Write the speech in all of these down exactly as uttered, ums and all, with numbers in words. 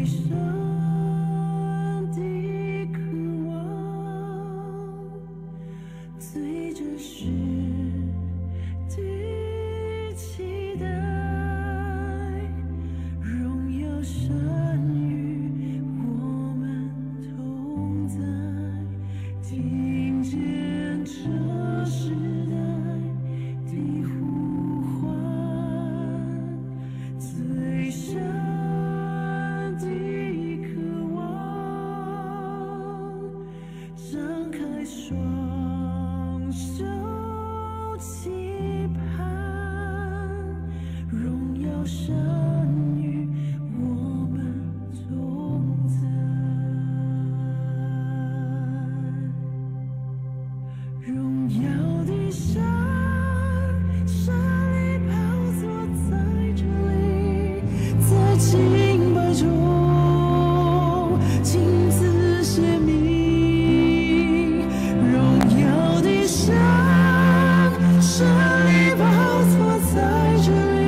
上帝渴望，对这世的期待，荣耀神与我们同在，听见这时代的呼唤。 最深的渴望，张开双手期盼，荣耀神与我们同在。 荣耀的神，神的宝座在这里，在敬拜中亲自显明。荣耀的神，神的宝座在这里，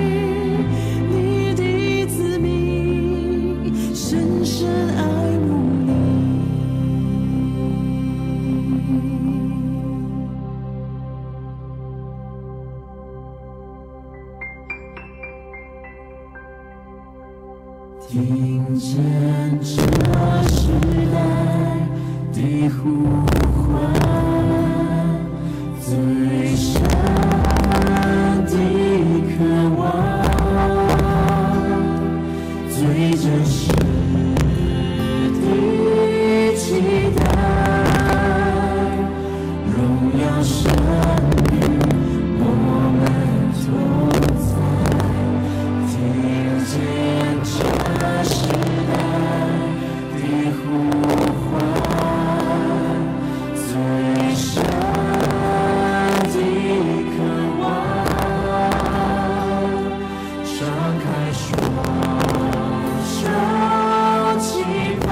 你的子民深深爱慕你。 听见这时代的呼唤，最深的渴望，最真实的期待。 荣耀神与我们同在，听见这时代的呼唤，最深的渴望，张开双手期盼。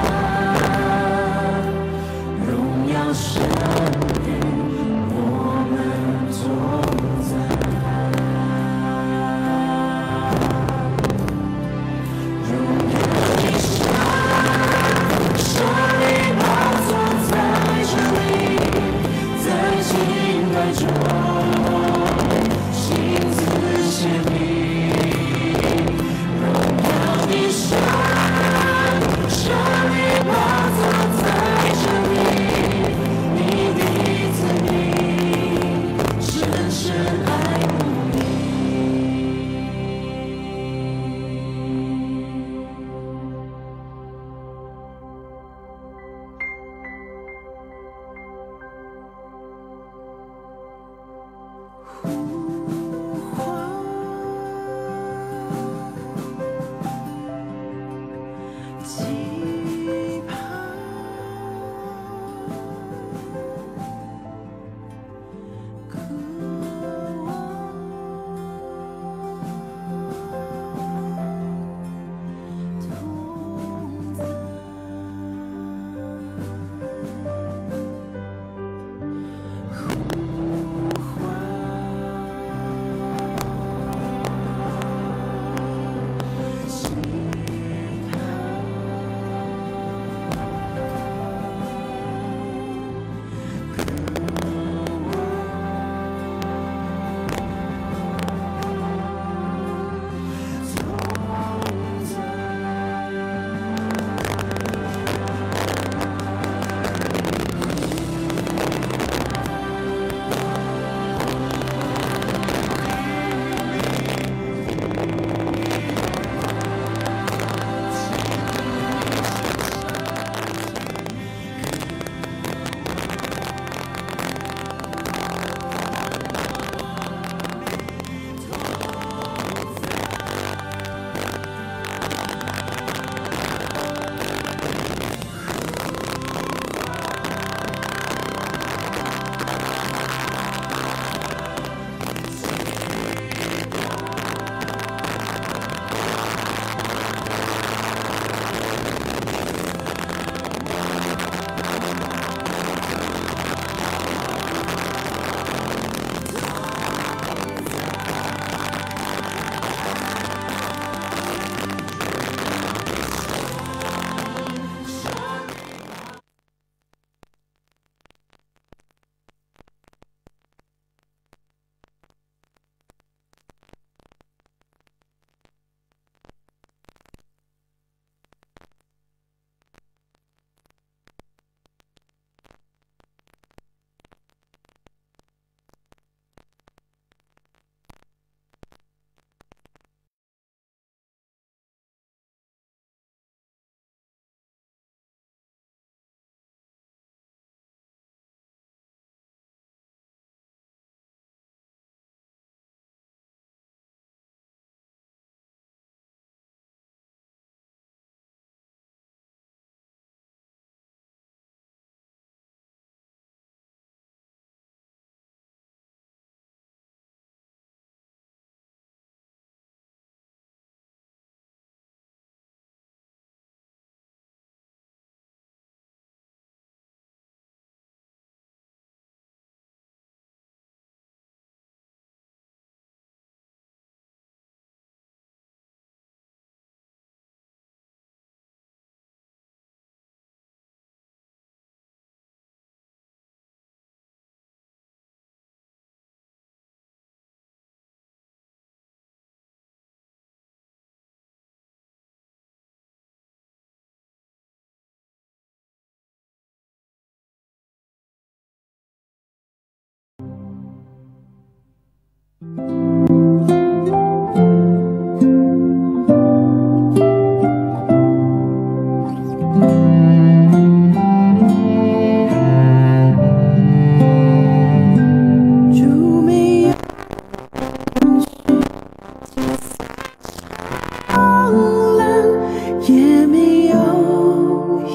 也没有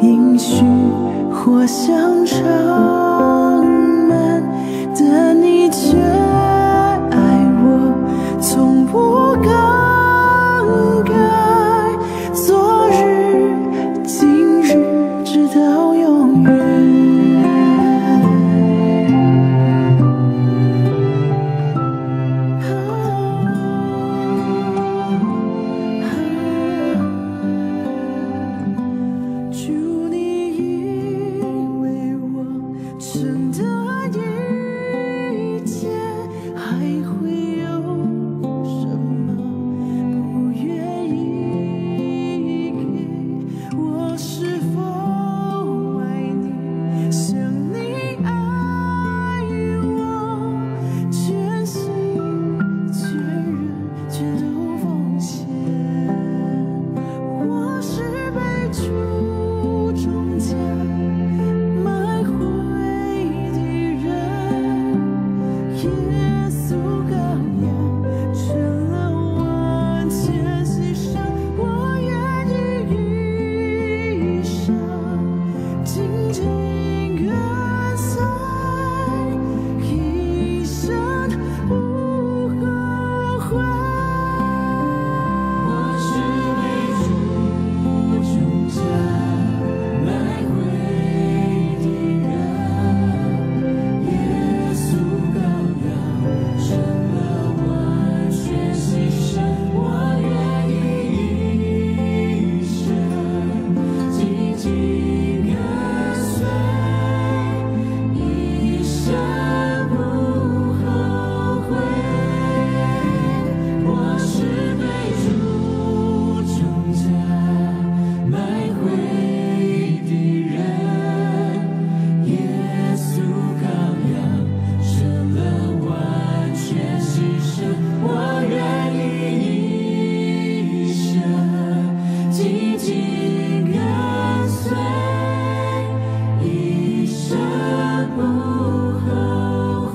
音讯或响长门，但你却爱我，从不更改。昨日、今日，直到永远。求你，因为我承担一切，还会有什么不愿意给？我是否爱你，像你爱我，全心全人，全都奉献？我是被主重价买回的人，耶稣羔羊成了完全牺牲，我愿意一生紧紧跟随，一生不后悔。我是被主重价买回的人，耶稣羔羊成了完全牺牲，我愿意一生紧紧跟随，一生不后悔。我是被主重价买回的人，耶稣羔羊成了完全牺牲，我愿意一生紧紧跟随，一生不后悔。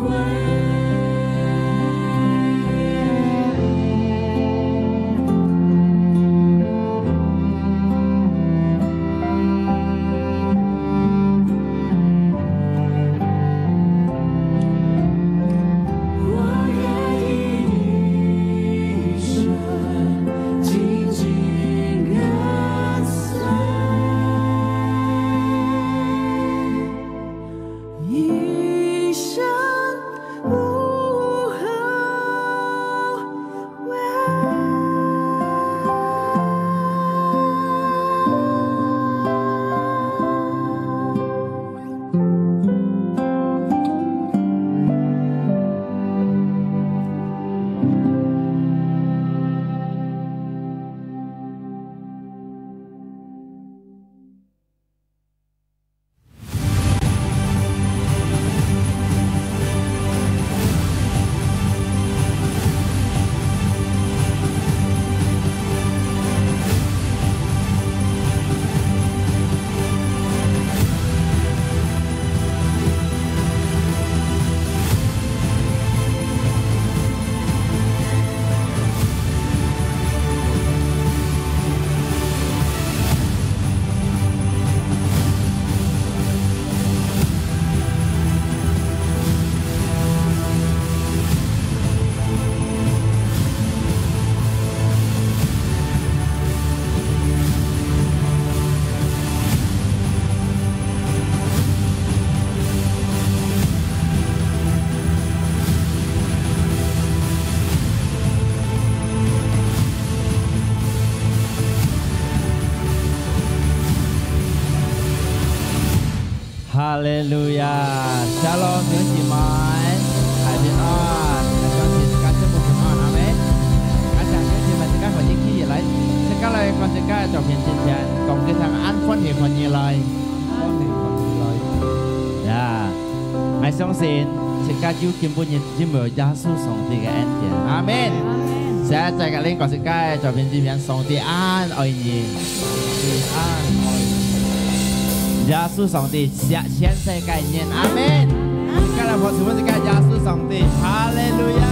哈利路亞！Shalom，弟兄姊妹，大家平安，感謝主，感謝主平安，阿們。感謝弟兄姊妹，大家歡迎起來，大家來看自家个照片，今天講這場安歡喜歡喜來。安歡喜歡喜來。呀，𠊎相信自家就今晡日因為有耶穌上帝个恩典。阿門。阿門。現在再跟你講一個，左邊這邊，上帝恁愛你。上帝恁愛你。耶穌上帝惜全世界人。阿門。自家來拍手分自家耶穌上帝。哈利路亞。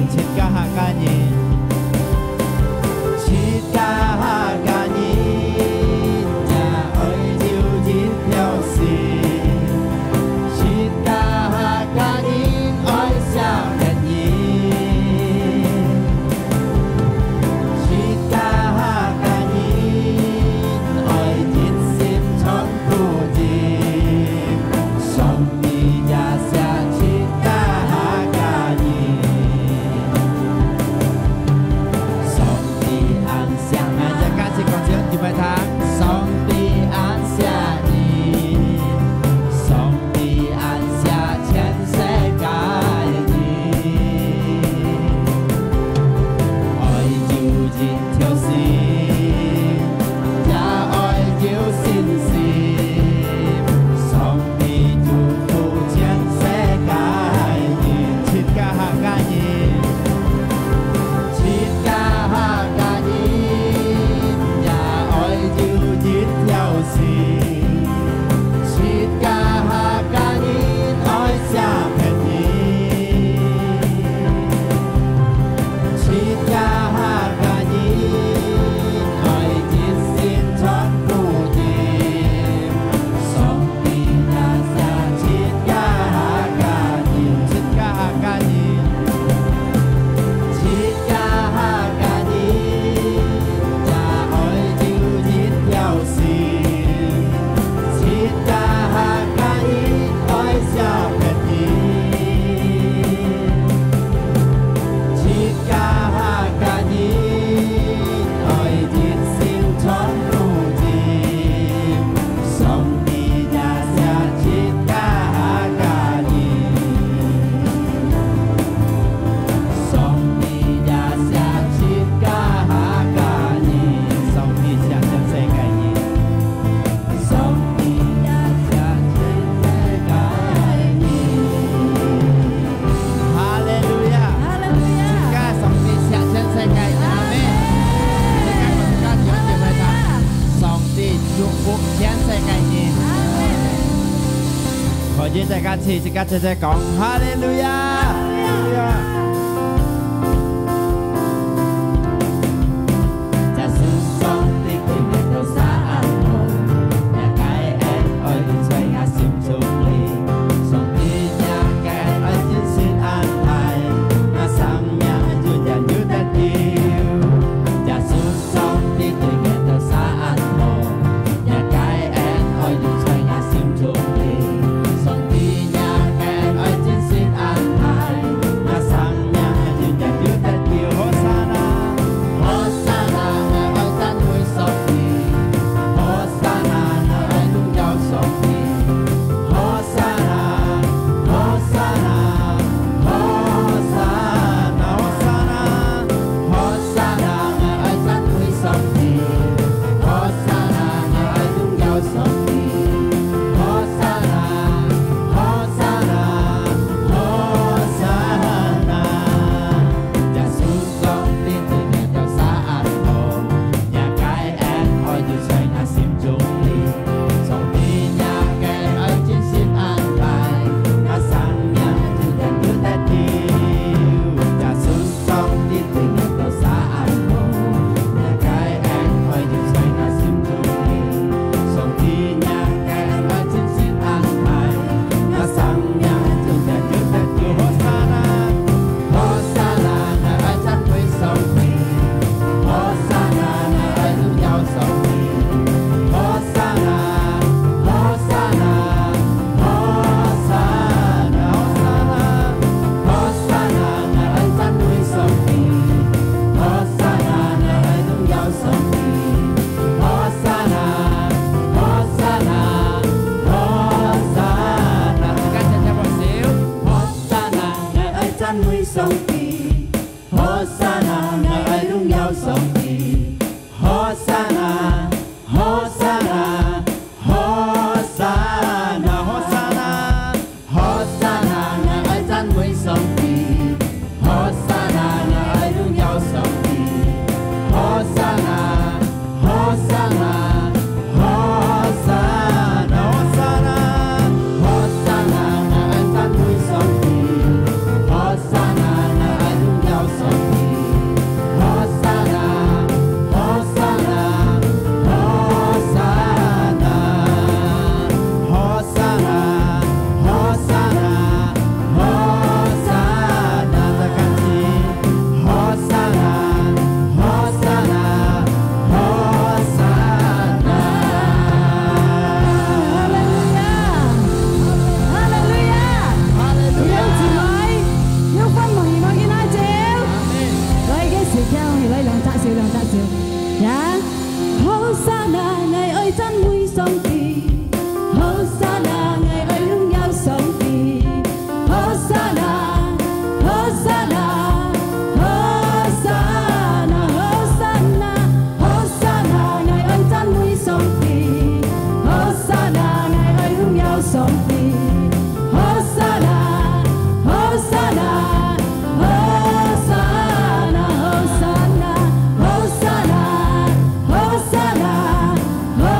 自家客家人，自家客家人也愛有一條心，自家客家人愛惜別人，自家客家人愛一心傳福音。 上帝也惜自家客家人。上帝恁惜𠊎。大家一起講，請準備聽。上帝恁惜你，上帝恁惜全世界人。愛有一條心，也愛有信心。上 帝祝福全世界人，自家客家人，自家客家人也愛有一條心，自家客家人愛惜別人，自家客家人愛一心傳福音。 上帝也惜自家客家人，自家客家人，自家客家人也愛有一條心，自家客家人愛惜別人。 自家客家人愛一心傳福音，上帝也惜自家客家人，上帝也惜自家客家人，上帝惜全世界人。 上帝也惜全世界人。哈利路亞！哈利路亞！自家上帝惜全世界人。阿門。自家同自家兄弟姊妹講，上帝祝福全世界人。阿門。可以大家齊，自家齊齊講，哈利路亞！哈利路亞！ 耶穌上帝對𠊎兜煞恁好，若个恩愛留在𠊎心中裡。上帝若个恩愛真實恁大，𠊎生命永遠有得救。耶穌上帝對𠊎兜煞恁好，若个恩愛留在𠊎心中裡。上帝若个恩愛真實恁大，讚美上帝，和散那，𠊎愛榮耀上帝。和散那，和散那，和散那，和散那，和散那，𠊎愛讚美上帝。和散那，𠊎愛榮耀上帝。和散那，和散那，和散那，和散那，和散那，𠊎愛讚美上帝。和散那，𠊎愛榮耀上帝。和散那，和散那，和散那，和散那，和散那，和散那，再看清。和散那，和散那，和散那。哈利路亞！哈利路亞！哈利路亞！弟兄姊妹，有歡喜無？今下晝。阿們。來，一个手牽，來兩隻手，兩隻手。呀，和散那，𠊎愛讚美上帝。和散那，𠊎愛榮耀上帝。 和散那，和散那，和散那，和散那，和散那，𠊎愛讚美上帝。和散那，𠊎愛榮耀上帝。和散那，和散那，和散那，和散那，和散那，和散那。 和散那，和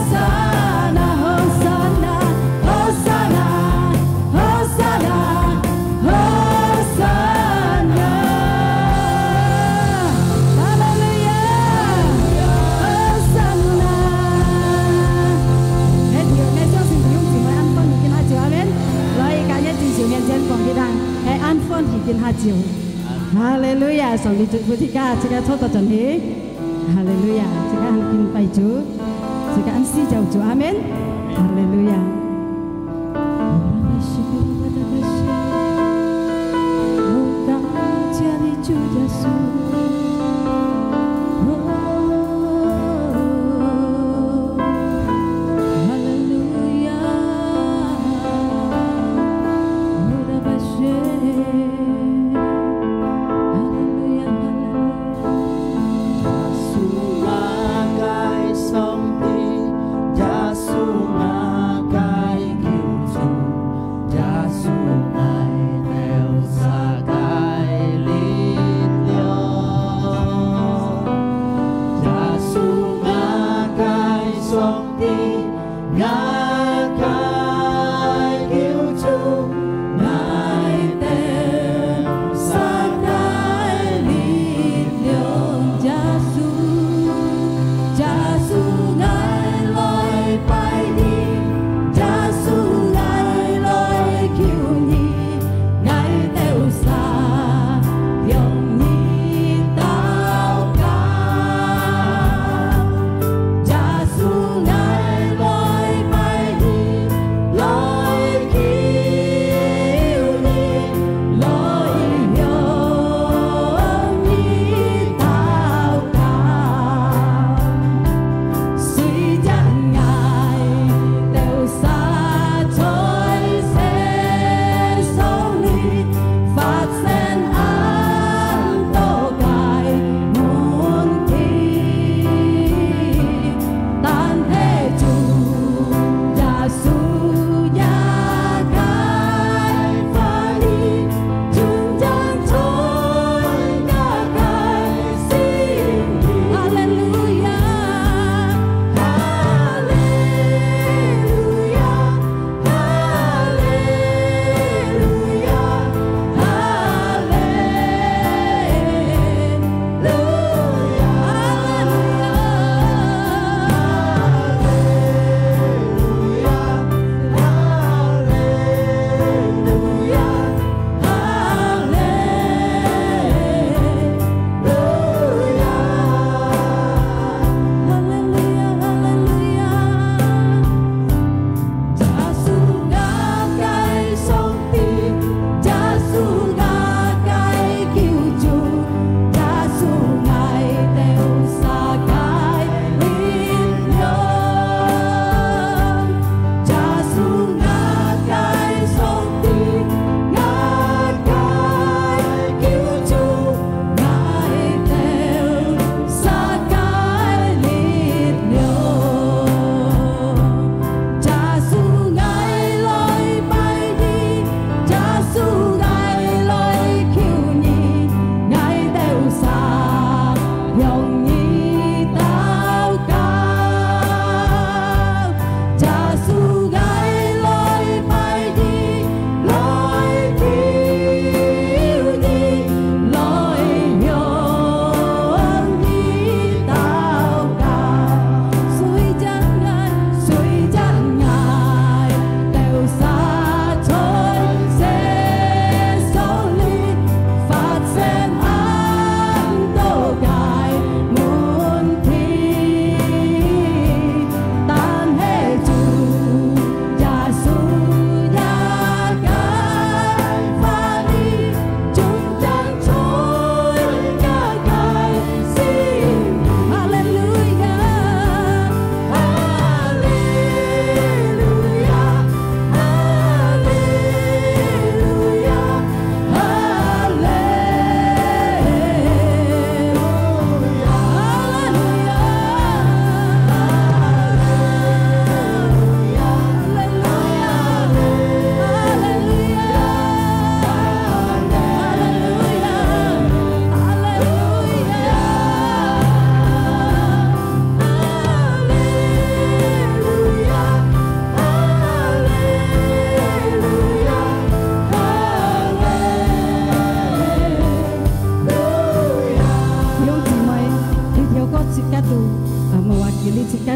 散那，和散那，和散那，和散那。哈利路亞！和散那。係，弟兄姊妹，相信弟兄姊妹恁歡喜，今下晝，阿們。來，今下晝，主面前講佢聽，係恁歡喜，今下晝。哈利路亞！上帝祝福大家，大家坐到轉去。 哈利路亞！大家恁敬拜主，大家恁需要主，阿們。哈利路亞！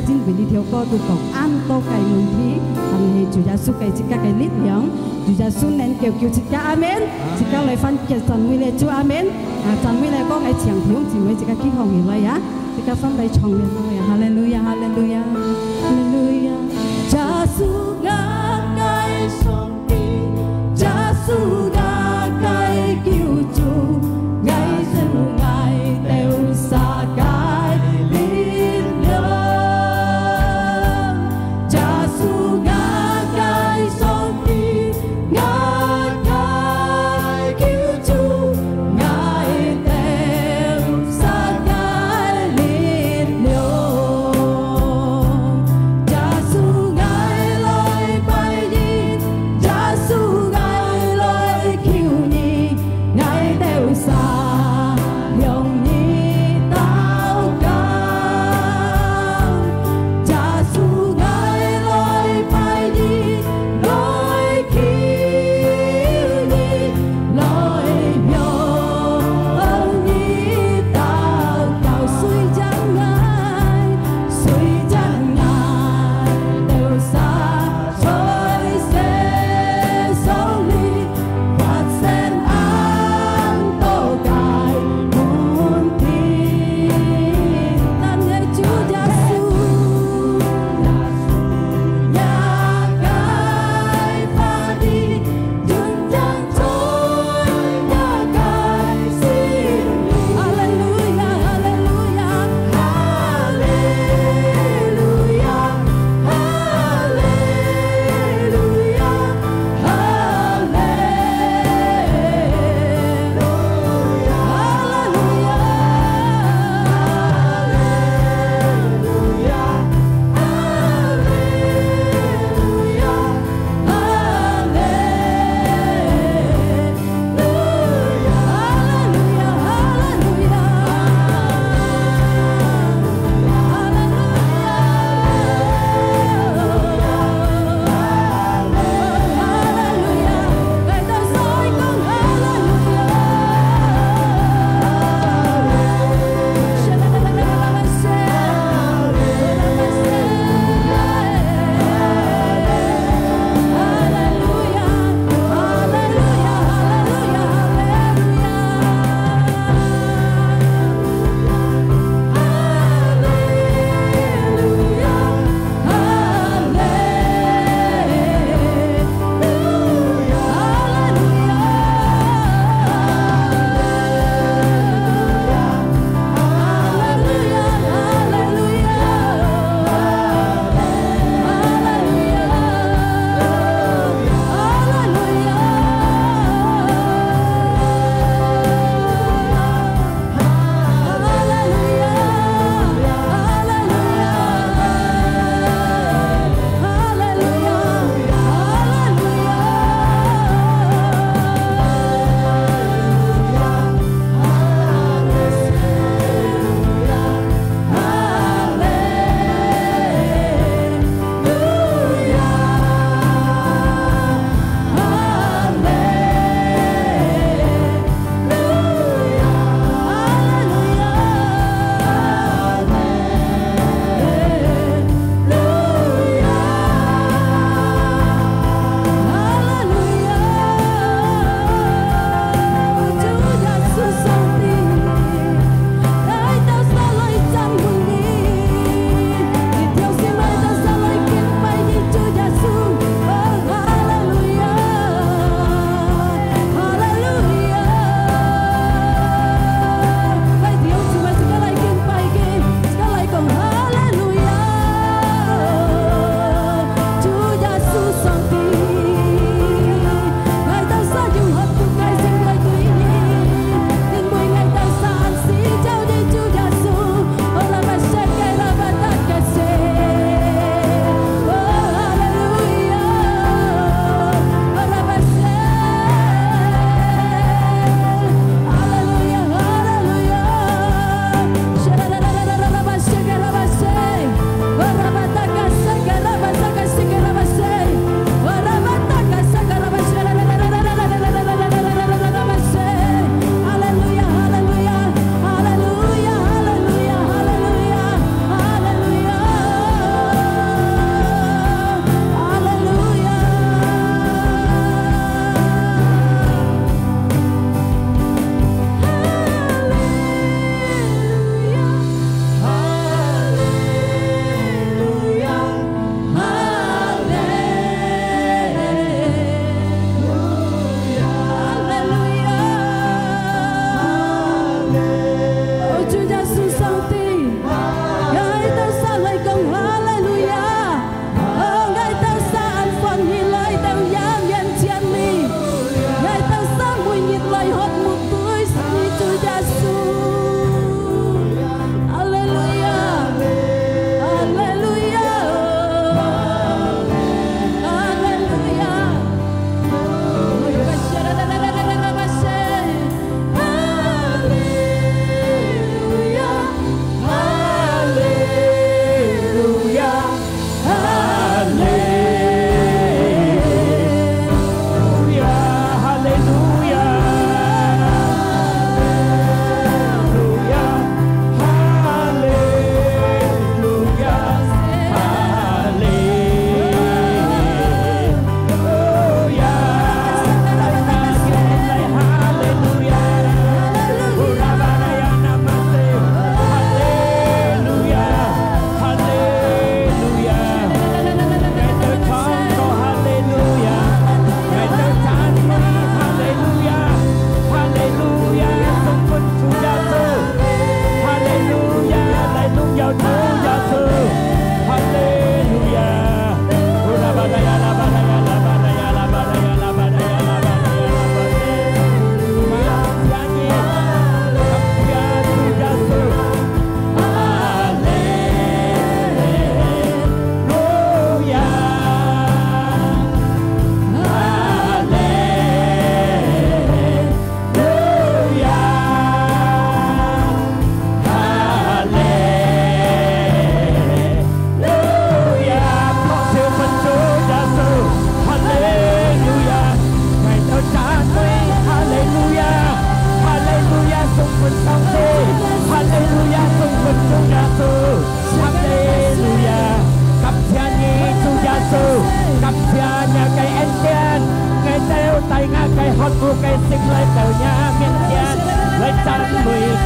因為這條歌都講恁多个問題，但係主耶穌个自家个力量，主耶穌能夠救自家，阿門。自家來歡喜讚美咧主，阿門。啊，讚美咧歌个請弟兄姊妹自家起䟘起來呀，自家上台唱咧歌呀，哈利路亞，哈利路亞，哈利路亞。耶穌，𠊎个上帝，耶穌，𠊎个救主，𠊎主，𠊎兜儕个力量。耶穌，𠊎个上帝，𠊎个救主，𠊎兜儕个力量。耶穌，𠊎來拜你，耶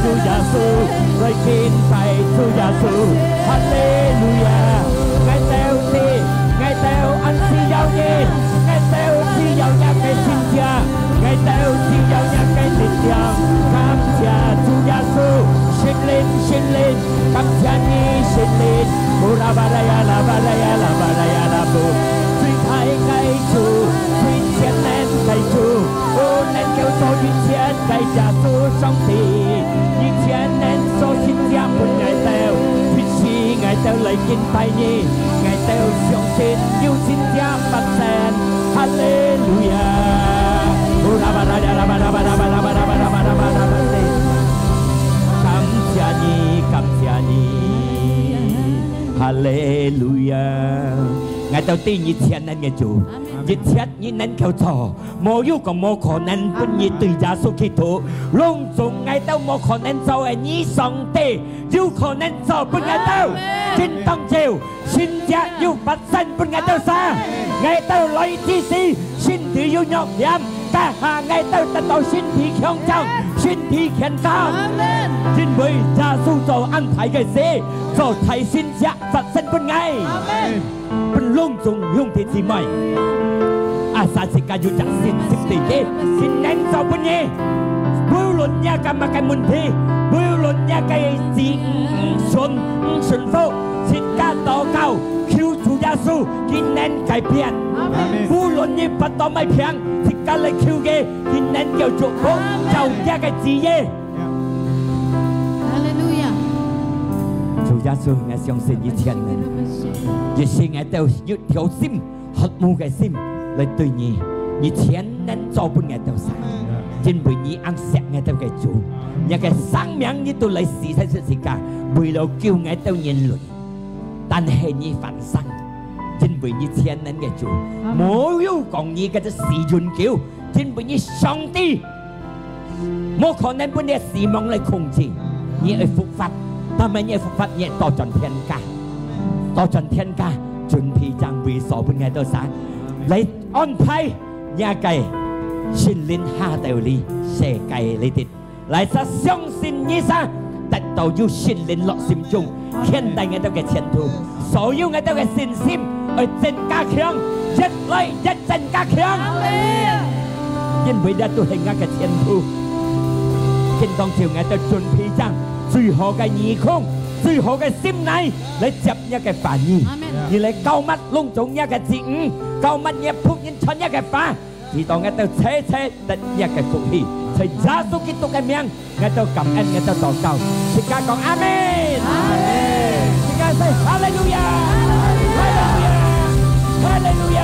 主耶穌，來敬拜主耶穌。哈利路亞！𠊎兜知，𠊎兜恁需要你，𠊎兜需要若个神蹟，𠊎兜需要若个力量。感謝主耶穌，聖靈，聖靈，感謝你，聖靈。Urabaraya, labaraya, labaraya, labu. 最大个主，最全能个主，哦，能夠做一切个耶穌上帝。 你全能做神蹟分𠊎兜，這時𠊎兜來敬拜你，𠊎兜相信有神蹟發生。哈利路亞！感謝你，感謝你。哈利路亞！𠊎兜知你全能个主，一切你能夠做。 無有講無可能分你對耶穌基督，攏總𠊎兜無可能做个，你上帝有可能做分𠊎兜。今當晝，神蹟有發生分𠊎兜儕。𠊎兜來之時，身體有弱點，這下𠊎兜得到身體強壯，身體健康。因為耶穌做恁大个事，做大神蹟發生分𠊎。 分攏總兄弟姊妹。啊，儕自家有隻信心對佢，佢能做分你。無論若个麼个問題，無論若个事毋，毋順，毋順服，自家禱告，求主耶穌，佢能改變。阿們。無論你發到麼病，自家來求佢，佢能夠祝福，阿們。照佢个旨意。 哈利路亞。主耶穌，𠊎相信你全能。一時𠊎兜有條心，渴慕个心來對你，你全能做分𠊎兜儕。因為你恁惜𠊎兜个主，你个生命你都來死在十字架，為了救𠊎兜人類。但係你翻生，因為你全能个主，無有講你个時運久，因為你上帝 無可能分你个死亡來控制。你愛復活，但係你个復活，你愛倒轉天家，倒轉天家，準備正位所分𠊎兜儕，來安排若个聖靈下到你世界裡底，來儕相信你儕，得到有聖靈落心中，牽帶𠊎兜个前途。 所有𠊎兜个信心愛增加強，越來越增加強。阿們。因為這都係𠊎个前途。今當晝𠊎兜準備正最好个耳空，最好个心內來接若个話語。阿們。你來膏抹攏總若个子女，膏抹若僕人傳若个話。 祈禱𠊎兜齊齊得若个福氣，在耶穌基督个名，𠊎兜感恩，𠊎兜禱告。自家講阿們。阿們。自家說哈利路亞，哈利路亞，哈利路亞。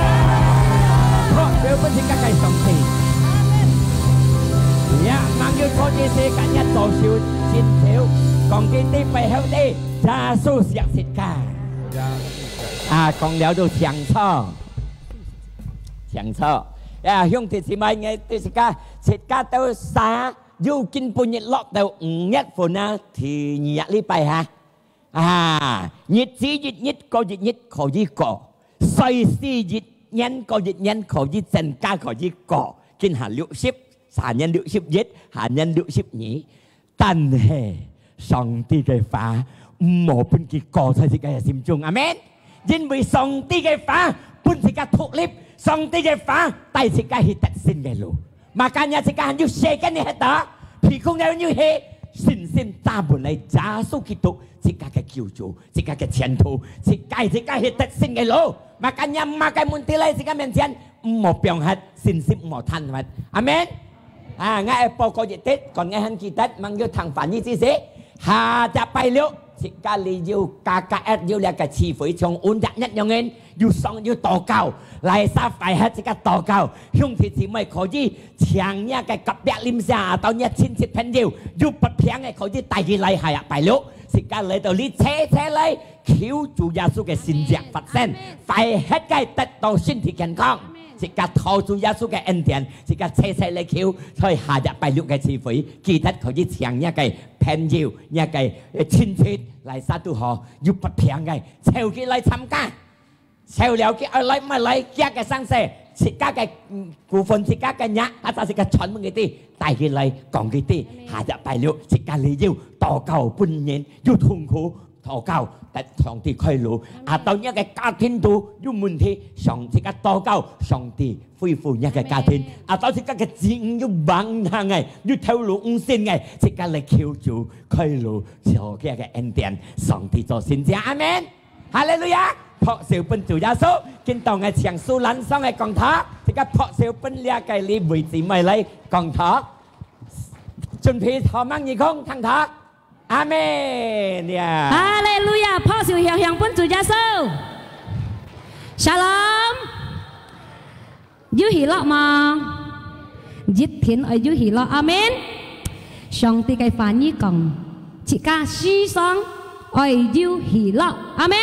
好，交分自家个上帝。也吂有做這事，今日做手伸手，講佢對背後个耶穌惜自家。啊，講了都清楚。 清楚。呀，兄弟姊妹，𠊎對自家，自家兜儕有今晡日落到五月份啊，第二日禮拜哈。啊，日子一日過一日可以過，歲數一年過一年可以增加可以過，今下六十，下年六十一，下年六十二。 但係上帝个話，毋好分佢過在自家个心中。阿們。因為上帝个話分自家獨立，上帝个話帶自家去得勝个路。Makanya自家還有世間个歇到，譬如講還有去信心打門來耶穌基督，自家个救主，自家个前途，自家，自家去得勝个路。Makanya麼个問題來自家面前， 毋好放忒，信心毋好斷忒。阿們。啊，𠊎愛報告一息，講𠊎還記得，吂有聽翻譯之時，下隻拜六，自家裡有K K R有這个聚會，像五月日樣仔，有上有禱告，來儕快忒自家禱告，兄弟姊妹可以請若个隔壁鄰舍，到若親戚朋友，有發病个可以帶佢來下隻拜六，自家來到這齊齊來 求主耶穌个神蹟發生，壞忒个得到身體健康，自家討主耶穌个恩典，自家齊齊來求，在下隻拜六个聚會，記得可以請若个朋友、若个，呃，親戚來儕都好，有發病个，湊佢來參加。 湊了佢愛來毋愛來，厥个生死，自家个，嗯，股份，自家个額，啊，就自家全部佢兜帶起來，講佢兜，下隻拜六，自家裡有禱告分人，有痛苦，禱告，得上帝開路。啊，到若个家庭肚有問題，上自家禱告，上帝恢復若个家庭。啊，到自家个子女有病痛个，有頭路毋順个，自家來求主開路，求佢个恩典，上帝做神蹟。阿門。 哈利路亞！拍手分主耶穌，今當个請蘇蘭上个講台，自家拍手分這个李妹姊妹來講台。準備好吂？耳空聽台。阿門呀！哈利路亞！拍手響響分主耶穌。Shalom！ 有喜樂無？一定愛有喜樂，阿門。上帝个話語講，自家時常愛有喜樂，阿門。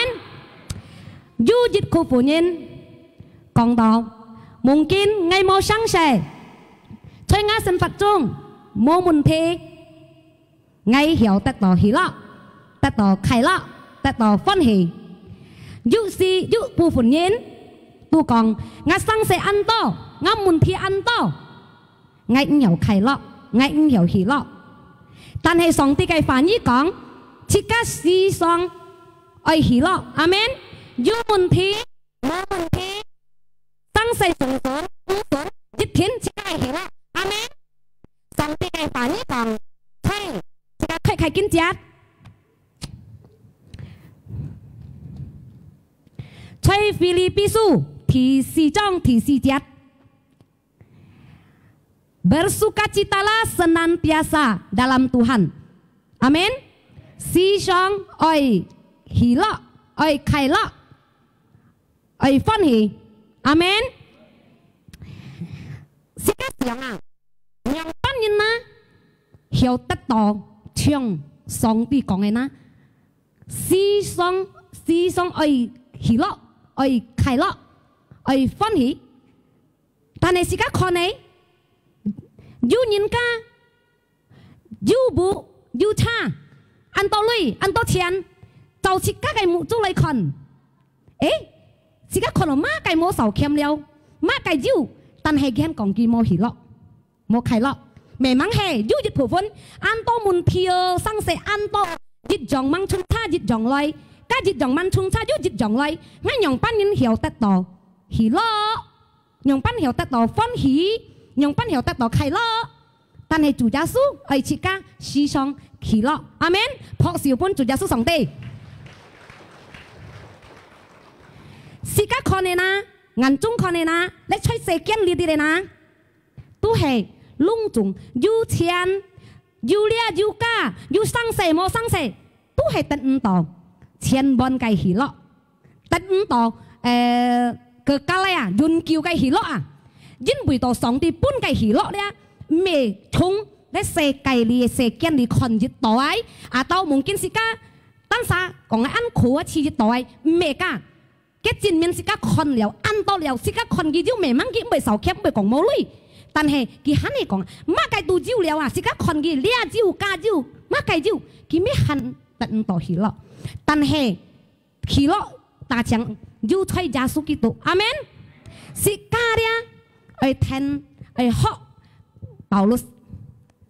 有一句婦人講到：「Mungkin𠊎無生事，在𠊎生活中無問題， 𠊎曉得到喜樂，得到快樂，得到歡喜。」有時有部分人都講：「𠊎生事恁多，𠊎問題恁多，𠊎毋曉快樂，𠊎毋曉喜樂。」但係上帝个話語講，自家時常愛喜樂，阿門。有問題， 無問題，生事順順，毋順，一定自家會喜樂。阿門。上帝个話語講，請自家開開經節，在腓立比書第四章第四節。 「Bersukacitalah senantiasa dalam Tuhan。」阿門。時常愛喜樂，愛快樂，愛歡喜。阿門。自家想啊，仰般人啊，曉得到像上帝講个那，時常，時常愛喜樂，愛快樂，愛歡喜。 但係自家看呢，有人家有屋有車，恁多鐳，恁多錢，照自家个目珠來看，誒，自家看到麼个無少欠了，麼个有，但係佢還講佢無喜樂，無快樂。Memang係有一部分，恁多問題哦，生事恁多，一樣吂順差一樣來，加一樣吂順差又一樣來，𠊎仰般人曉得到喜樂？ 仰般曉得到歡喜，仰般曉得到快樂。但係主耶穌愛自家時常喜樂。阿門。拍手分主耶穌上帝。自家看个那，眼中看个那，這在世間裡个那，都係攏總有錢，有倈有家，有生事無生事，都係得毋到，千萬个喜樂。 得毋到，呃，kekal啊，永久个喜樂啊。因為到上帝分个喜樂咧，毋係從這世界裡个世間裡看得到个，啊，到mungkin自家單儕講个恁苦啊，試得到个，毋係个。佢證明自家看了，恁多了，自家看佢有，memang佢毋會少欠，毋會講無鐳。但係佢還係講，麼个都有了啊，自家看佢倈有家有，麼个有，佢乜還得毋到喜樂。但係 喜樂，大家有在耶穌基督。阿門。自家咧，愛聽，愛學Paulus。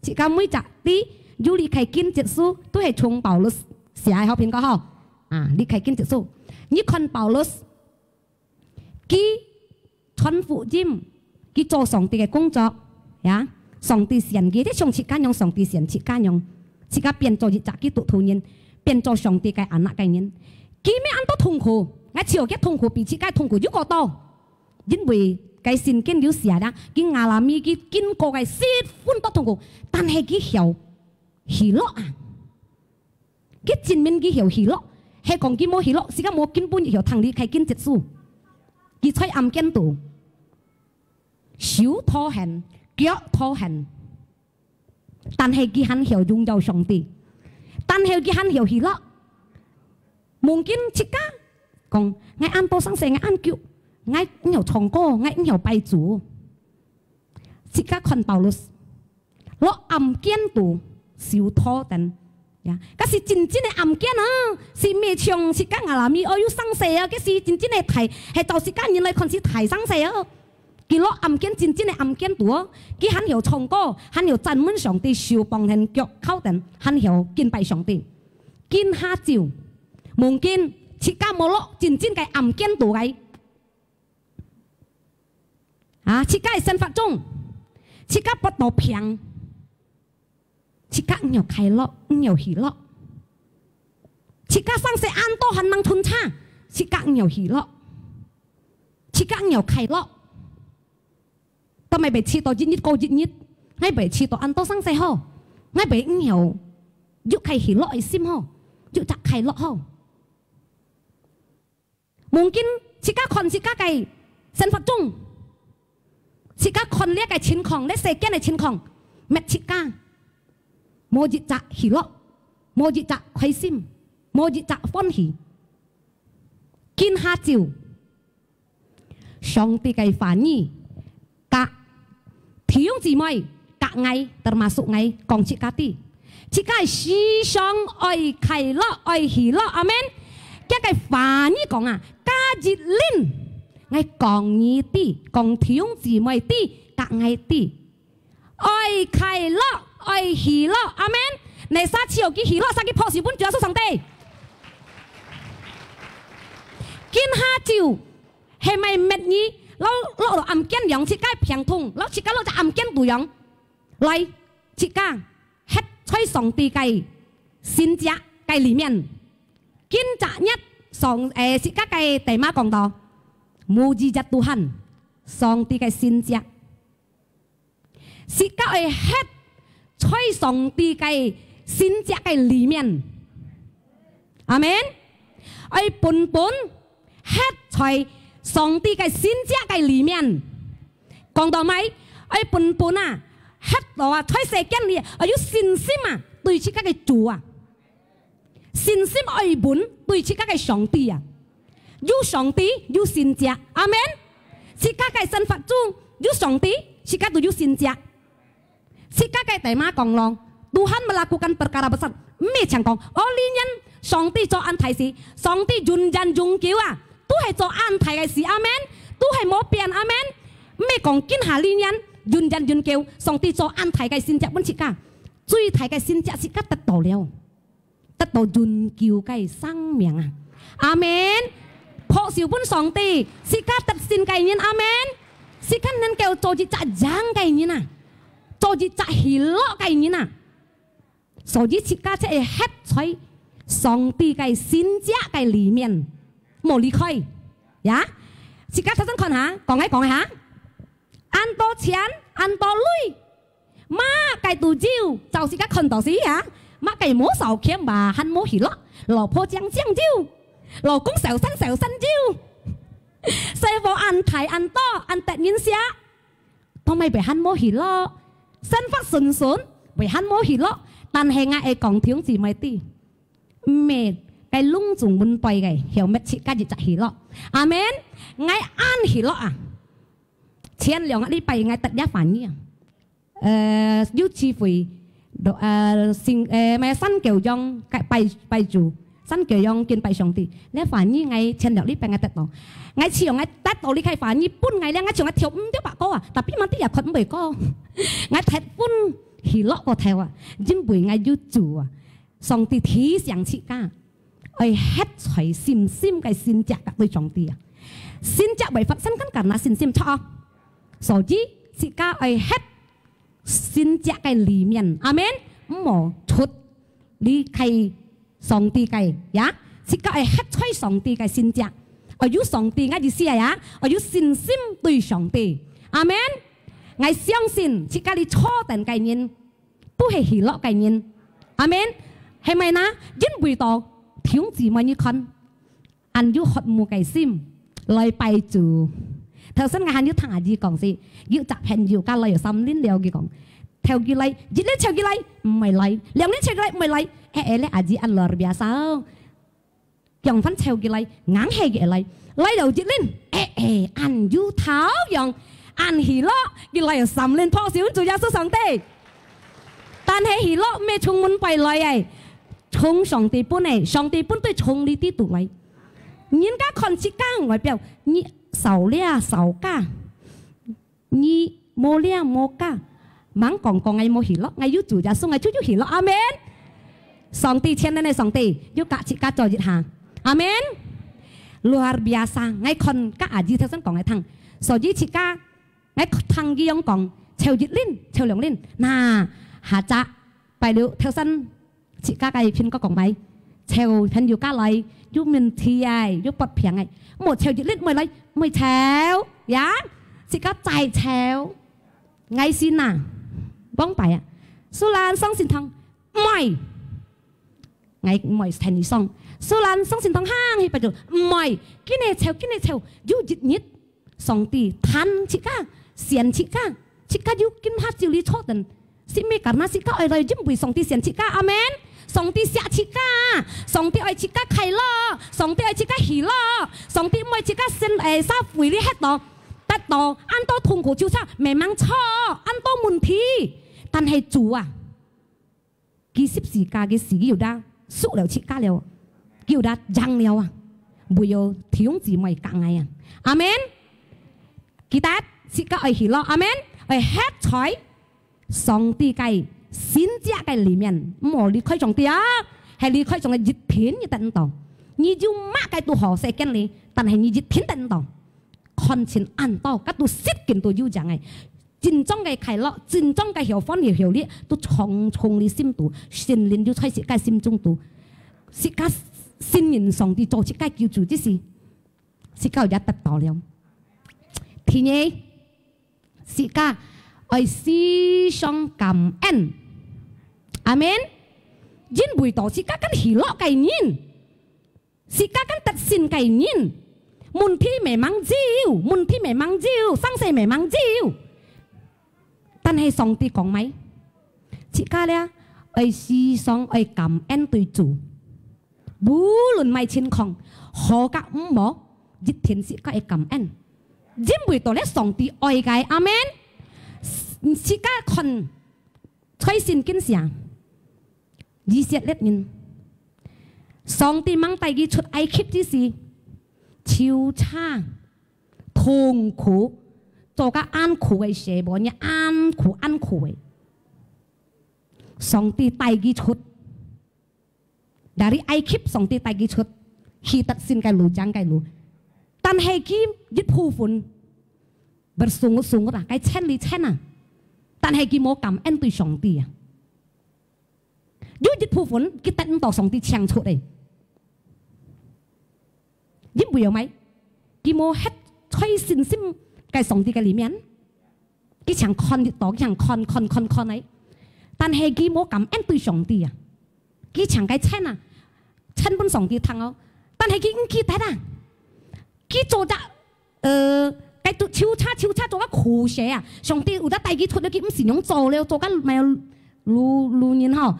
自家每隻字有離開經節書，都係從Paulus寫个，好，蘋果吼。啊，離開經節書。你看Paulus，佢 傳福音，佢做上帝个工作，呀，上帝選佢，就像自家樣，上帝選自家樣，自家變做一隻基督徒人，變做上帝个anak个人。佢乜恁多痛苦，𠊎笑佢痛苦比自家痛苦又過多。因為該聖經有寫啦，佢ngalami，佢經過个十分多痛苦，但係佢曉喜樂啊！ 佢證明佢曉喜樂，係講佢無喜樂，自家無根本曉聽離開經節書。佢在暗間肚，手討緪，腳討緪，但係佢還曉榮耀上帝，但係佢還曉喜樂。Mungkin自家講，𠊎恁多生事，𠊎恁久，𠊎毋曉唱歌，𠊎毋曉拜主。自家看Paulus， 落暗間肚手討等。呀，該係真正个暗間啊，係毋係像自家ngalami哦，有生事啊，該係真正个大，係照自家人來看係大生事啊。佢落暗間，真正个暗間肚哦，佢還曉唱歌，還曉讚美上帝，手放等腳靠等，還曉敬拜上帝。今下晝，mungkin自家無落真正个暗間肚个，啊，自家个生活中，自家發到病，自家毋曉快樂，毋曉喜樂，自家生死恁多還能吞差，自家毋曉喜樂。 自家毋曉快樂，但係會試到一日過一日，𠊎會試到恁多生死好，𠊎會毋曉有个喜樂个心好，有隻快樂好。Mungkin自家看自家个生活中，自家看這个情況，這世間个情況，搣自家，無一隻喜樂，無一隻開心，無一隻歡喜。今下晝， 上帝个話語，甲弟兄姊妹，甲𠊎，termasuk𠊎，講自家知，自家个時常愛快樂，愛喜樂，阿門。佢个話語講啊，加一輪，𠊎講你知，講弟兄姊妹知，甲𠊎知。 愛快樂，愛喜樂，阿門。你儕試著佢喜樂，儕去拍手分主耶穌上帝。今下晝係毋係搣你，摎落落暗間樣，自家病痛，摎自家落隻暗間肚樣，來，自家歇在上帝个神跡个裡面。今朝日上，誒，自家个tema講到，mujizat Tuhan，上帝个神跡。 自家愛歇在上帝个神跡个裡面。阿門。愛本本歇在上帝个神跡个裡面。講到尾，愛本本啊，歇到啊，在世間裡啊，愛有信心啊，對自家个主啊。 信心愛穩對自家个上帝啊。有上帝，有神跡。阿門。自家个生活中有上帝，自家就有神跡。自家个tema講咯，Tuhan melakukan perkara besar。毋係淨講，哦，這年上帝做恁大事，上帝永遠永久啊，都係做恁大个事。阿門。都係無變。阿門。毋係講今下這年，永遠永久，上帝做恁大个神跡分自家，最大个神跡自家得到了。 得到永久个生命啊！阿門！拍手分上帝，自家得勝个人，阿門！自家能夠做一隻贏个人啊，做一隻喜樂个人啊！所以自家就係歇在上帝个神跡个裡面，無離開，呀！自家頭先看下，講个講个下，恁多錢，恁多鐳， 麼个都有，照自家看到時啊，麼个無少錢嘛，還無喜樂。老婆講講有，老公小三小三有，細貨恁大恁多，恁得人惜，都毋會還無喜樂。生活順順，會還無喜樂，但係𠊎愛講弟兄姊妹知，毋係該攏總滿背个，曉搣自家一隻喜樂。阿門！𠊎恁喜樂啊！前兩個禮拜𠊎得這話語啊！ 呃，有機會，呃，新，呃，麼个新舊樣，拜，拜主，新舊樣敬拜上帝。這話語𠊎前兩禮拜𠊎得到。𠊎像𠊎得到這个話語，本來咧，𠊎像𠊎跳毋著白歌啊，tapi mati也看毋會歌。𠊎忒分喜樂過頭啊，因為𠊎有主啊。上帝提醒自家，愛歇在信心个神跡甲對上帝啊。神跡會發生，kan karena信心，著啊。所以，自家愛歇 神跡个裡面。阿門。毋好出離開上帝个，呀，自家愛歇在上帝个神跡，愛有上帝个意思啊，呀，愛有信心對上帝。阿門。𠊎相信自家裡坐等个人，都係喜樂个人。阿門。係毋係呢？因為到弟兄姊妹你看， 恁有渴慕个心來拜主。頭先𠊎還有聽阿姨講是，有隻朋友甲來有三輪了，佢講，湊佢來，一輪湊佢來，毋會來，兩輪湊佢來，毋會來。誒誒，這阿姨恁luar biasa哦。相反湊佢來，硬係佢會來，來到一輪，誒誒，恁有頭樣，恁喜樂，佢來有三輪拍手，主耶穌上帝。但係喜樂毋係從門背來誒，從上帝分誒，上帝分對從你底肚來。 人家看自家外表，你瘦咧瘦加，你無尞無加，吂講講𠊎無喜樂，𠊎有主耶穌，𠊎就有喜樂。阿門。上帝全能个上帝，有佮自家做一下。阿門。Luar biasa，𠊎看佮阿姨頭先講个聽，所以自家，𠊎聽佢樣講，湊一輪，湊兩輪，那，下隻拜六頭先 自家个蘋果講來，湊朋友家來，有問題个，有發病个，莫湊一日，莫來，莫湊，呀，自家再湊。𠊎信啊，往擺啊，雖然傷心痛，毋愛，𠊎毋愛聽你講，雖然傷心痛，行去拜六，毋愛，緊个湊，緊个湊，有一日， 上帝聽自家，選自家，自家有今下就來坐等。係毋係karena自家愛來，因為上帝選自家，阿門。上帝惜自家，上帝愛自家快樂，上帝愛自家喜樂，上帝毋愛自家先，誒，社會裡歇到，得到恁多痛苦，就像memang錯，恁多問題。但係主啊， 佢十字架个死，佢有得贖了自家了，佢有得贏了啊！唯有弟兄姊妹佮𠊎啊！阿門！記得，自家愛喜樂，阿門！愛歇在上帝个神蹟个裡面，毋好離開上帝啊！係離開上帝一天你得毋到。你有麼个都好，世間裡，但係你一天得毋到。 看清恁多，該都實際都有樣个。真正个快樂，真正个有歡喜有力，都常常你心肚，聖靈就在自家心中肚。自家信任上帝做自家救主之時，自家也得到了。第二，自家愛時常感恩。阿門。因為到自家跟喜樂个人， 自家跟得勝个人，問題memang有，問題memang有，生死memang有。但係上帝講麼个？自家咧，愛時常愛感恩對主。無論麼个情況，好佮毋好，一定自家愛感恩。因為到咧上帝愛个，阿門。自家看 在聖經寫，以色列人，上帝吂帶佢出埃及之時，泅溞、痛苦，做甲恁苦个事，無人恁苦恁苦个。上帝帶佢出， Dari埃及上帝帶佢出，去得勝个路，贏个路。但係佢一部分，bersungut-sungut啊，該千里千啊。但係佢無感恩對上帝啊。有一部分，佢得毋到上帝請出个。因為有麼个？佢無歇在信心个上帝个裡面。 佢淨看得到，佢淨看看看看个。但係佢無感恩對上帝啊！佢淨該錢啊，錢分上帝聽哦。但係佢毋記得啊！佢做隻，呃，該都泅溞泅溞做个苦事啊！上帝有得帶佢出了，佢毋係用做了，做个麼个路路人吼。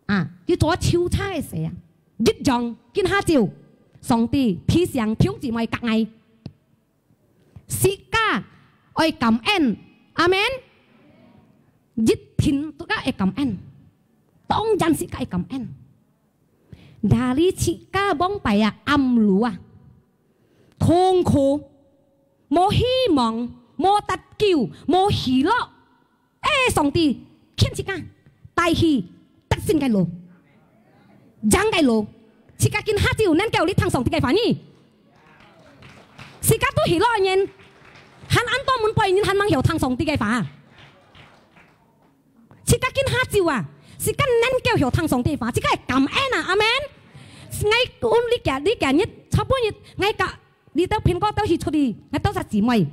啊，佢做个泅溞个事啊！一樣，今下晝，上帝提醒弟兄姊妹佮𠊎。 自家愛感恩，阿門。一定自家愛感恩，當然自家愛感恩。Dari自家往擺啊，暗路啊，痛苦，無希望，無得救，無喜樂， 欸，上帝牽自家，帶去得勝个路，贏个路。自家今下晝能夠來聽上帝个話語，自家都喜樂个人，還恁多門背人還吂曉聽上帝个話。自家今下晝啊，自家能夠曉聽上帝个話，自家會感恩啊，阿門。𠊎講你今你今日，昨晡日，𠊎甲 你兜蘋果兜去出去，𠊎兜隻姊妹，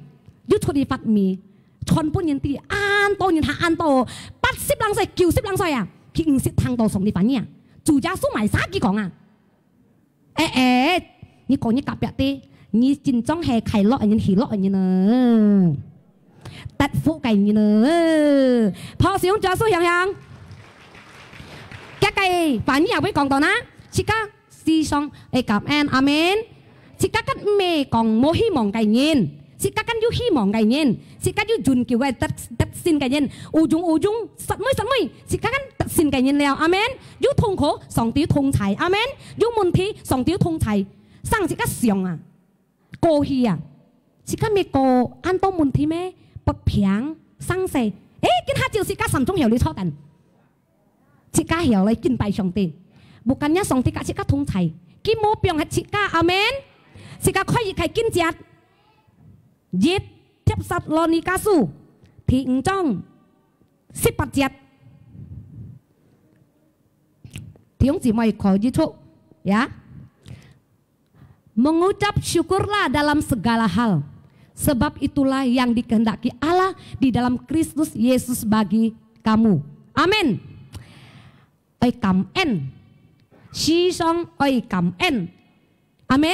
又出去發米，傳分人知，恁多人還恁多，八十零歲、九十零歲啊，佢毋識聽到上帝話語啊。主耶穌麼儕佢講啊？欸欸，你講你隔壁个，你真正係快樂个人、喜樂个人啊！得福个人啊！拍手，主耶穌響響。這个話語也會講到哪？自家 時常會感恩，阿門。自家間毋係講無希望个人，自家間有希望个人，自家有永久个得得勝个人，有用有用，實尾實尾，自家間得勝个人了，阿門。有痛苦，上帝有同在，阿門。有問題，上帝有同在。生自家想啊，過去啊，自家毋係過恁多問題咩？發病、生死。誒，今下晝自家心中曉得坐等，自家曉來敬拜上帝。Bukannya上帝佮自家同在，佢無放忒自家。阿門。自家開一開經節，一帖撒羅尼迦書第五章十八節。弟兄姊妹可以讀，ya。Mengucap syukurlah dalam segala hal, sebab itulah yang dikehendaki Allah di dalam Kristus Yesus bagi kamu. Amin. Ai 感恩，時常愛感恩。阿門。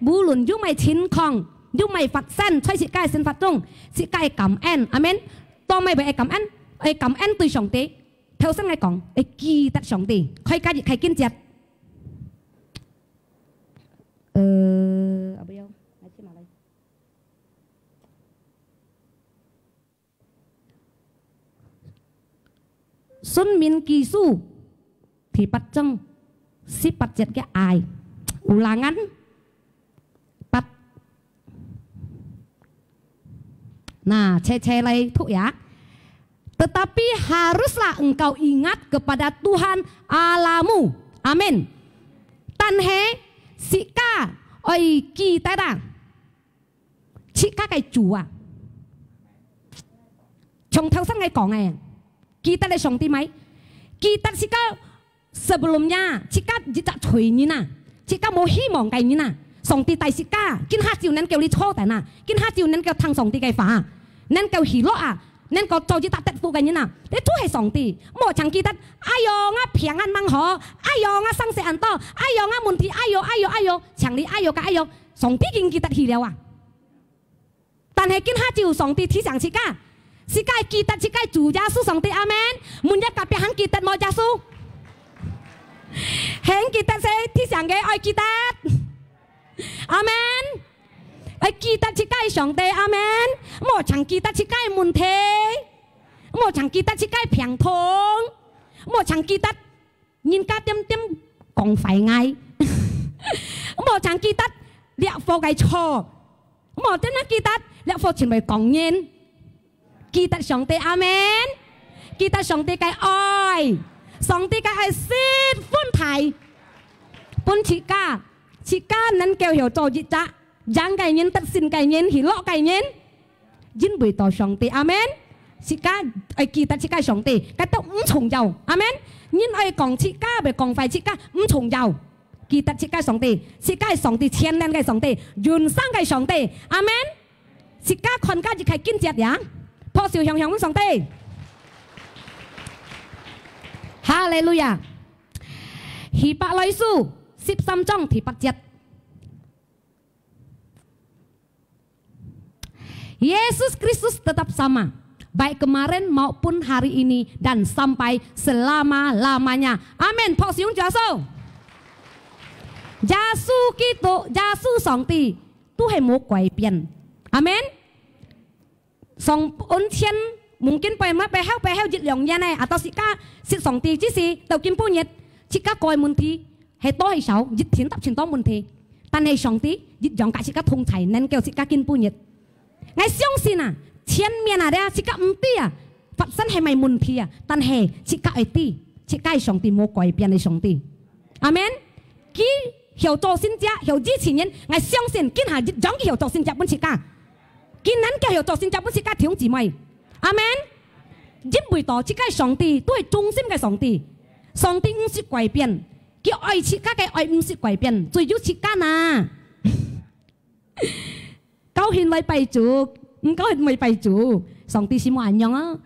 無論有麼情況，有麼發生，在自家个生活中，自家愛感恩。阿門。做麼个愛感恩？愛感恩對上帝。頭先𠊎講，愛記得上帝。開加一開經節。 呃，apa ya? Ngaji malah. 申命記書第八章十八節个愛，Ulangan empat. Nah，齊齊來讀呀。Tetapi haruslah engkau ingat kepada Tuhan Allahmu. Amin。但係自家愛記得啊，自家个主啊，從頭先𠊎講个，記得个上帝無？記得自家 Sebelumnya，自家一隻罪人啊，自家無希望个人啊，上帝帶自家，今下晝能夠你坐等啊，今下晝能夠聽上帝个話，能夠喜樂啊，能夠做一隻得福个人啊，這就係上帝。莫淨記得，哎喲，𠊎病恁吂好，哎喲，𠊎生死恁多，哎喲，𠊎問題，哎喲，哎喲，哎喲，淨你哎喲个哎喲，上帝已經記得去了啊。 但係今下晝上帝提醒自家，自家愛記得自家主耶穌上帝，阿門。問一下隔壁，還記得無耶穌？還記得，係提醒佢愛記得。阿門。愛記得自家个上帝，阿門。莫淨記得自家个問題，莫淨記得自家个病痛，莫淨記得 人家點點講壞𠊎，莫淨記得這貨个錯，莫單單記得這貨全部講人。記得上帝，阿門。記得上帝个愛，上帝个愛十分大，分自家，自家能夠曉做一隻贏个人、得勝个人、喜樂个人。 因為到上帝，阿門。自家愛記得自家上帝，該都毋重要，阿門。人愛講自家，愛講壞自家，毋重要。記得自家上帝，自家係上帝全能个上帝，永生个上帝，阿門。自家看加一開經節呀，拍手響響分上帝。哈利路亞！希伯來書十三章第八節。 Yesus Kristus tetap sama, baik kemarin maupun hari ini dan sampai selama-lamanya. Amin. 拍手，主耶穌。耶穌基督，耶穌上帝都係無改變。阿門。上恩前，mungkin背乜背後背後一兩年呢，啊，到自家識上帝之時，到今晡日，自家个問題 係多係少，一定答盡多問題。但係上帝一樣佮自家同在，能夠自家今晡日。𠊎相信啊，前面啊，這自家毋知啊，發生係麼問題啊，但係自家愛知，自家个上帝無改變个上帝。阿門。佢曉做神蹟，曉醫治人，𠊎相信今下一樣佢曉做神蹟分自家。佢能夠曉做神蹟分自家弟兄姊妹。阿門。因為到自家个上帝都係忠心个上帝，上帝毋識改變。 佢愛自家个愛毋識改變，只有自家哪。高興來拜主，毋高興毋愛拜主。上帝係無恁樣啊。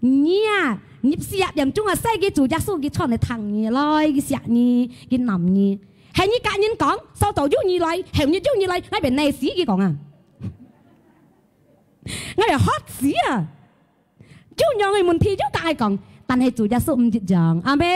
你啊，你四點鐘啊，使佢主耶穌佢出來聽你，來佢惜你，佢揇你。係你佮人講，早早有你來，後日有你來，𠊎變哪死佢講啊。𠊎變渴死啊！ 有樣个問題有佮𠊎講，但係主耶穌毋一樣。阿門。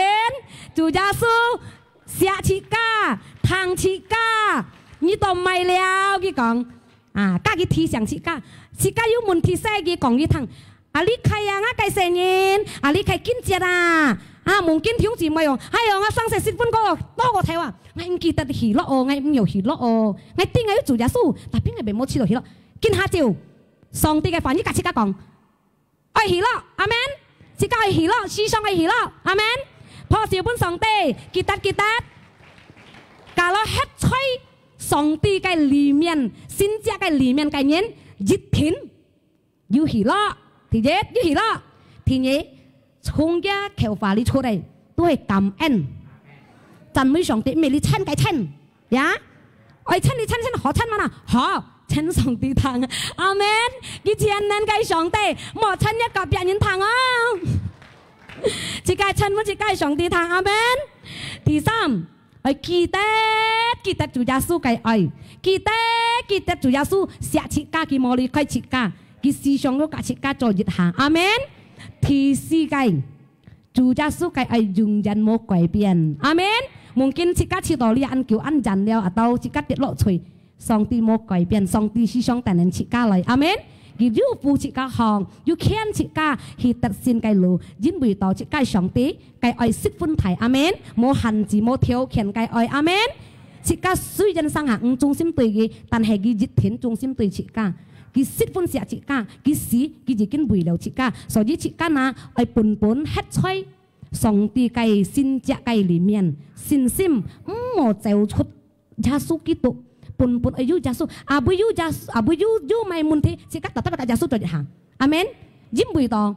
主耶穌惜自家，疼自家，你都毋愛了，佢講。啊，佮佢提醒自家，自家有問題使佢講佢聽。啊，你開啊，𠊎个細人，啊，你開經節啊，啊，mungkin弟兄姊妹哦，哎喲，𠊎生死十分過，多過頭啊，𠊎毋記得喜樂哦，𠊎毋曉喜樂哦，𠊎知𠊎有主耶穌，tapi𠊎並無試著喜樂。今下晝上帝个話語甲自家講，愛喜樂，阿門。自家愛喜樂，時常愛喜樂，阿門。拍手分上帝，記得，記得。假若歇在上帝个裡面，神蹟个裡面个人，一定 有喜樂。第一，有喜樂。第二，從佢口話裡出來，都係感恩。讚美上帝，毋係你稱个稱，呀？愛稱你稱稱好稱嘛啦，好，稱上帝聽。阿門。佢全能个上帝，莫稱一個別人聽哦。自家稱分自家个上帝聽，阿門。第三， 愛記得，記得主耶穌个愛，記得，記得主耶穌惜自家，佢無離開自家，佢時常有甲自家做一下。阿門。第四个，主耶穌个愛永遠無改變。阿門。Mungkin自家試到這恁久恁遠了，atau自家跌落去，上帝無改變，上帝時常帶領自家來。阿門。佢有扶自家行，有牽自家去得勝个路，因為到自家上帝 个愛十分大，阿門。無限制、無條件个愛，阿門。自家雖然生下毋忠心對佢，但係佢一定忠心對自家。佢十分惜自家，佢死，佢已經為了自家。所以自家呢，愛本本歇在上帝个神蹟个裡面，信心毋好走出耶穌基督，本本愛有耶穌，啊，毋有耶穌，啊，毋有，有麼問題，自家tetap甲耶穌做一下。阿門。因為到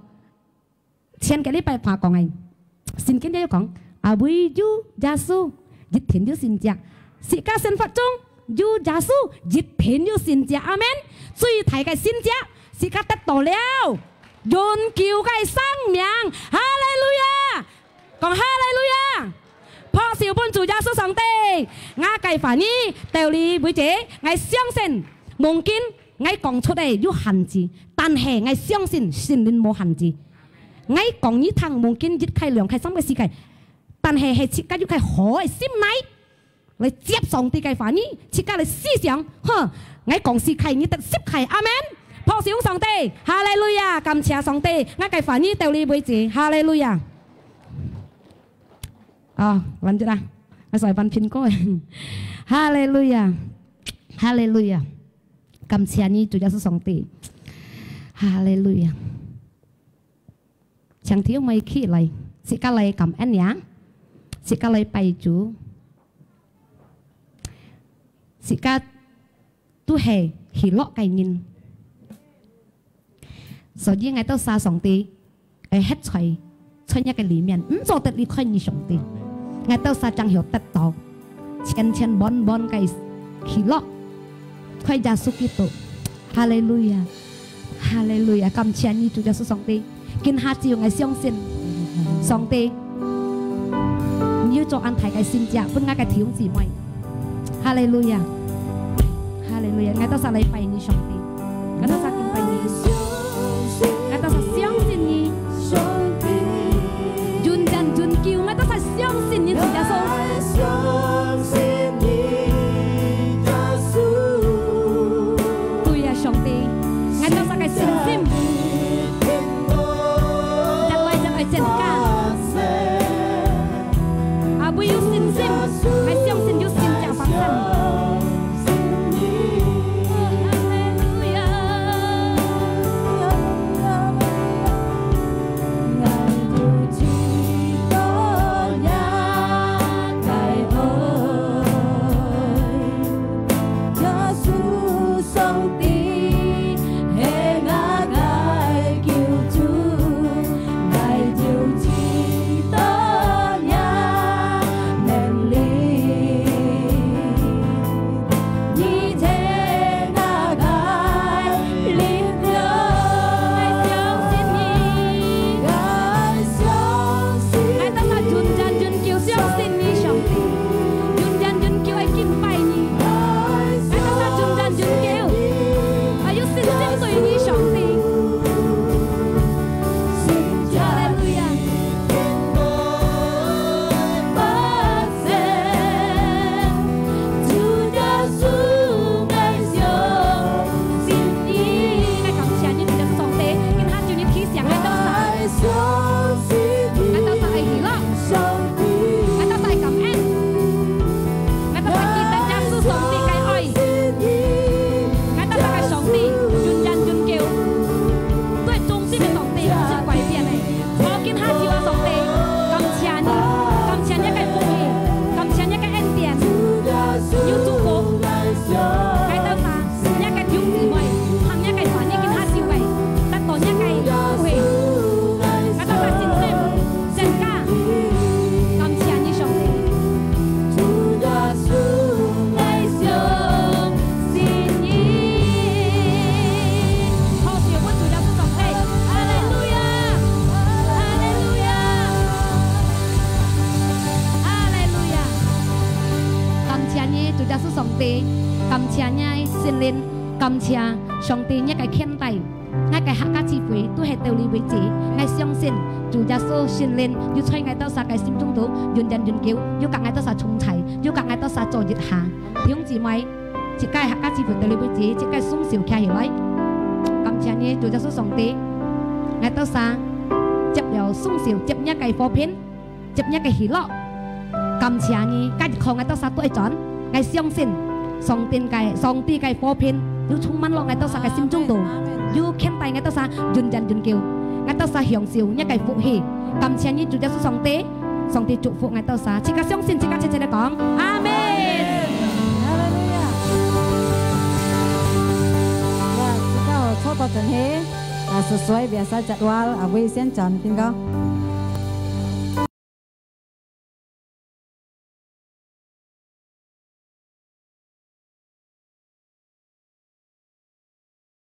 前個禮拜話講个，聖經也有講，啊，毋有耶穌，一定有神蹟。自家生活中有耶穌，一定有神蹟。阿門。最大个神蹟，自家得到了永久个生命。哈利路亞！講哈利路亞！拍手分主耶穌上帝。𠊎个話語到這為止，𠊎相信，mungkin 𠊎講出來有限制，但係𠊎相信聖靈無限制。𠊎講你聽，mungkin一個、兩個、三個、四個，但係係自家有個好个心來，來接上帝个話語，自家來思想，吼，𠊎講四個，你得十個，阿門。拍手上帝，哈利路亞，感謝上帝，𠊎个話語到這為止，哈利路亞。啊，完結啦，𠊎再翻蘋果。哈利路亞，哈利路亞。 感謝你，主耶穌上帝。哈利路亞。請弟兄妹起來，自家來感恩呀，自家來拜主，自家都係喜樂个人。所以𠊎兜儕上帝 愛歇在在若个裡面，毋做得離開你上帝。𠊎兜儕正曉得到，千千萬萬个喜樂，在耶穌基督。哈利路亞，哈利路亞！感謝你，主耶穌上帝。今下晝𠊎相信，上帝，你有做恁大个神蹟，分𠊎个弟兄姊妹。哈利路亞，哈利路亞！𠊎兜儕來拜你，上帝。 𠊎兜儕敬拜你，𠊎兜儕相信你，永遠永久，𠊎兜儕相信你，主耶穌。對啊，上帝，𠊎兜儕个信心，越來越愛增加。啊，毋有信心，𠊎相信有神蹟發生。耶穌上帝，感謝你个聖靈，感謝上帝你个牽帶。𠊎个客家聚會都係到這為止。𠊎相信主耶穌聖靈又在𠊎兜儕个心中肚永遠永久，又佮𠊎兜儕同在，又佮𠊎兜儕做一下。弟兄姊妹，自家客家聚會到這為止，自家雙手擎起來。感謝你，主耶穌上帝，𠊎兜儕接了雙手接你个和平。 接你个喜樂。感謝你，今日靠𠊎兜儕都會轉。𠊎相信上帝个，上帝个和平又充滿落𠊎兜儕个心中肚，又牽帶𠊎兜儕永遠永久。𠊎兜儕享受你个福氣。感謝你，主耶穌上帝，上帝祝福𠊎兜儕。自家相信，自家切切來講，阿門。哈利路亞。哇，自家好，坐到等下，啊，sesuai biasa jadwal，啊，會先轉，聽講。